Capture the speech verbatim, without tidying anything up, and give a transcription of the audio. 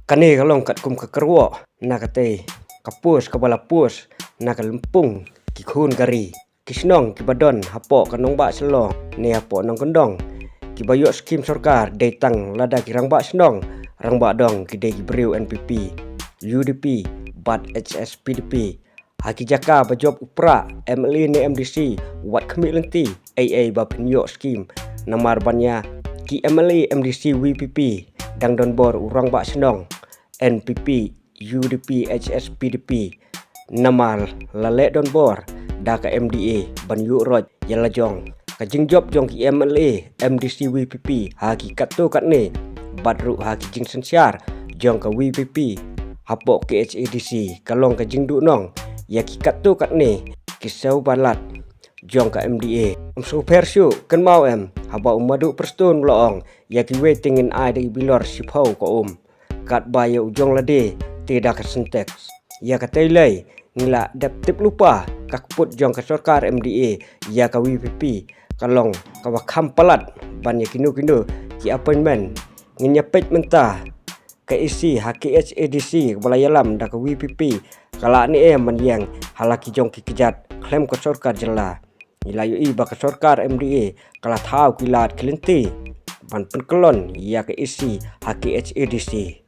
Kane ka long katkum ka kyrwoh na katei ka post kaba la post na ka lympung ki khun ka ri, ki shnong kiba don hapoh ka nongbah Shillong ne hapoh nongkyndong, kiba ïoh skim sorkar dei tang lada ki rangbah shnong, rangbah dong ki dei ki briew N P P, U D P bad H S P D P. Ha ki jaka ba jop u prah M L A ne M D C, wat khmih lynti ei ei ba phin ïoh skim. Namar ban ïa ki M L A, M D C, V P P dang don bor u rangbah shnong N P P, U D P, H S P D P. Namar la leh don bor da ka M D A ban ïuh roit ïa la jong. Ka jingjop jong ki M L A, M D C, V P P ha ki katto katne bad ruh ha ki jingsynshar jong ka V P P hapoh K H A D C ka long ka jingduhnong ïa ki katto katne ki siew palat jong ka M D A. Ym sngewpher shuh, kynmaw em, haba u Madhu Prestone u la ong ïa kiwei te ngin ai da i bilor shiphew ka um. Katba ïa u jong lade te da ka Sintex. Ïa katei lei ngi la dep tip lypa ka kput jong ka sorkar M D A ïa ka V P P ka long kaba kham palat ban ïa kino kino ki appointment. Ngin ïa peit mynta ka E C ha K H A D C kaba la ïalam da ka V P P ka la ne em ban ïeng ha la ki jong ki kjat khlem ka sorkar jylla. Ngi la ïohi ba ka sorkar M D A ka la thaw ki lad ki lynti ban pynkyllon ïa ka E C ha K H A D C.